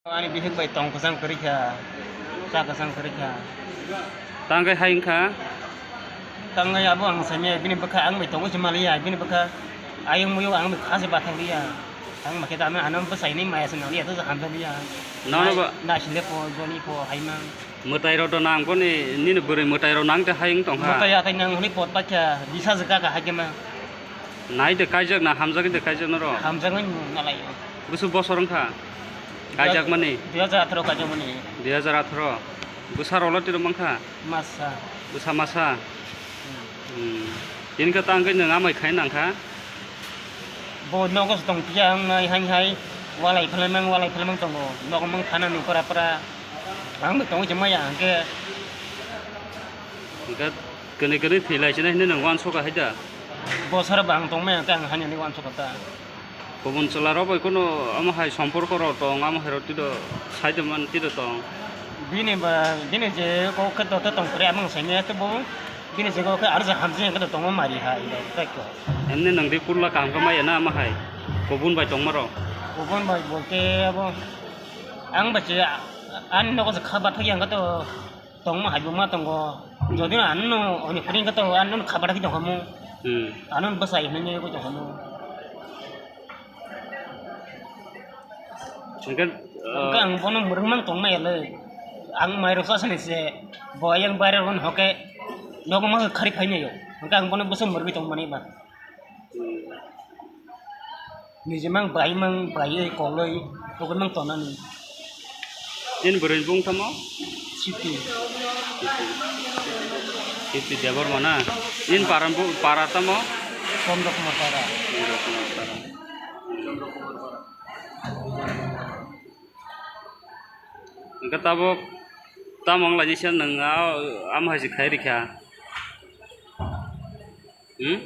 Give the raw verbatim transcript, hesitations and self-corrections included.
Ani bihik bai tong kwchang kwrwi kha, cha kwchang kwrwi kha. Tang khe hai wngkha? Tang khe abo ang saimaya, bini bwkha ang bai tongo se maliya, bini bwkha ayung muyung ang bai kha se bathang liya. Ang ma khe tamo ano bwsai ni maya se nang liya, to hamjak liya. Nono ba- Nai sile pho, joni pho, hai mang. Mwtai rok do nang boni, nini bwrwi mwtai rok nang te hai wng tong kha. Mwtai atai nang hwnwi pot pakya, bisa jwk kha hai khe ma. Nai de kaijak na hamjak de kaijak noro? Hamjak nai nalai. Busu bosor wng kha? Kaijak mani? Dui hajar atharo kaijak mani. Dui hajar atharo. Bwsa rok le tiro mang kha? Masa. Bwsa masa? Hmm. Tini khe tang khe nwng amai khai nang kha? Bo nogo se tong phiya ang nai hai hai. Walai phalamang, walai phalamang tongo. Nogo mang thana ni pura pura. Ang bai tongo je maya hwnkhe. Hwnkhe kwnwi kwnwi thwi lai sinai hinwi nwng uansukha hai da? Bosor bo ang tongmaya hwnkhe ang haino ni uansukha ta. Kubun chwla rok bai kheno omo hai somporko rok tong, omo hai rok twido saido man twido tong. Bini ba, bini je kok khe doto tong kre amang saimaya tei bo bini je kok khe arja hamjak hwnkhe tongma mari hai, tei ko. Emni nwng di pulla kaham khe maya na omo hai kubun bai tongma rok? Kubun bai bolte abo ang bai se ani nogo se kha bathakya hwnkhe to. Tongma hai bo ma tongo. Jodi no ano no oni pring khe to ano no khabar khe tongkhamu. Hmm. Ano no bwsai hinwi ko tongkhamu. Hwnkhe, hwnkhe uh, ang bono mwrwk mang tongma yale. Ang mairok sa sani se bo yang baire ron hoke nogo ma khari phainai yo. Hwnkhe ang bono bwsa mwrwgwi tongmani ba. Hmm. Nijimang baimang baiwi kolwi togwimang tonani. Nini bwrwi bung tamo? Siti. Siti Debbarma na? Nini para bu-, para tamo? Chandra Kumar para. Chandra Kumar para. Hwnkhe tabuk tamo wnglainai se nwng a-, amo hai se khai rikha. Hmm?